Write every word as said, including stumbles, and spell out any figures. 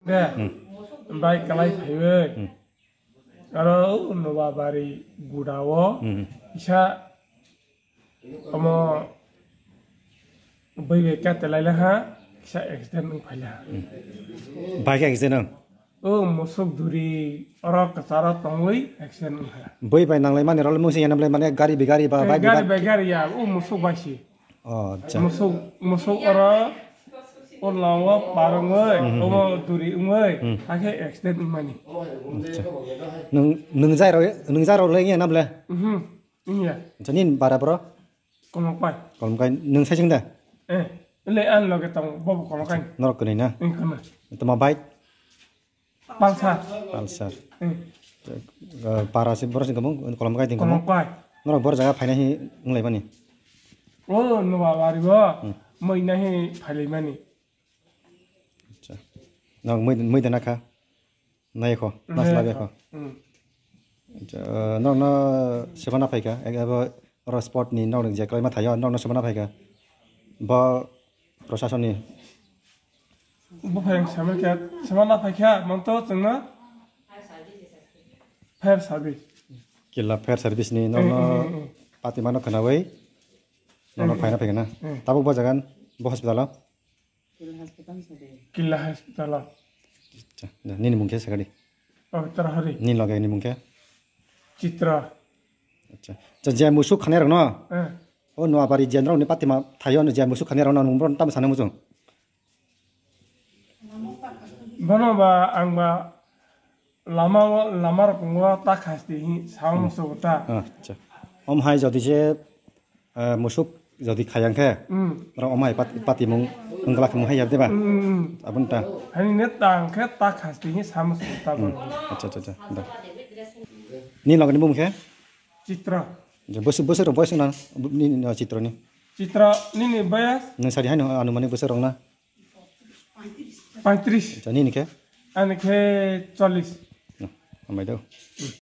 De, hmm, bike kalai phaiwi. Hmm. Aro Nobabari gudao, hmm, isa omo bui bai ka telai laha, isa accident wng phai laha. Hmm. Bike accident wng? O musuk duri oro kwcharo tongwi accident wng kha. Bui bai nanglai mani role mungsi yanam lai mani gari bi gari ba, eh, bike bi gari bike? Bai gari ya, o musuk bai si. Oh, acha. Musuk, musuk oro, o lawa parongoi, mhm, obo duri ungoi, hmm, hakhe accident wngmani. Acha. Nung, nung jai rok, nung jai rok le ngiya na ble? Mhm, ngiya. Acha, nini bara bro? Kolomkai. Kolomkai, nung sai sing da? Eh, le an loge tong, bobo Kolomkai. Norok kwnwi na? Eh, kwnwi. Toma bike? Pulsar. Pulsar. Hmm. Eh, para se borok se kabang Kolomkai din kabang. Kolomkai. Norok bor jaga phaina hi wnglaimani? O Nobabari bo, hmm, moina hi phailaimani. Acha. Nok moi moi dana kha. Nai kho, nas labe kho. Hmm. Acha, nok no sebana phaika, ek abo oro sport ni nok ni je klaima thayo, nok no sebana phaika. Bo Proshasoni. Buphang samil khe, samana phaikha, manto chwngno fire service. Killa fire service ni, eh, nono, eh, eh, eh, pati mano khwnawi, nono, eh, eh, phaina phaikha na. Eh. Tabuk bo jagan, bo hospital o? Killa hospital o. Acha, da, nini mung khe sakadi? Pabitra Hari. Nini loge ni mung khe? Chitra. Acha. Acha, je musuk khane rok no? Eh. O Noabari je norok ni patima thayo no je musuk khani rok no nung bono tamo sana muchung? Bono ba ang ba lama o, lama rok pungo ta khasti hi sao muchung ta. Ah, acha. Om hai jodi je, eh, musuk jodi khayang khe, hmm, rok om hai pat-, patimung wngla khumung hai yab de ba? Hmm, hmm, hmm. Abun ta. Hani net ta ang khe ta khasti hi sao muchung ta bono. Hmm. Acha, acha, acha. Da. Ni logni bumung khe? Chitra. Je bwswk, bwswk rok boyes wngna ni, ni, ni, Chitra ni? Chitra nini boyes? Nwng sadi haino anumanik bwswk rok na? Paitris. Acha, nini khe? Ani khe chollis. No, hambai do.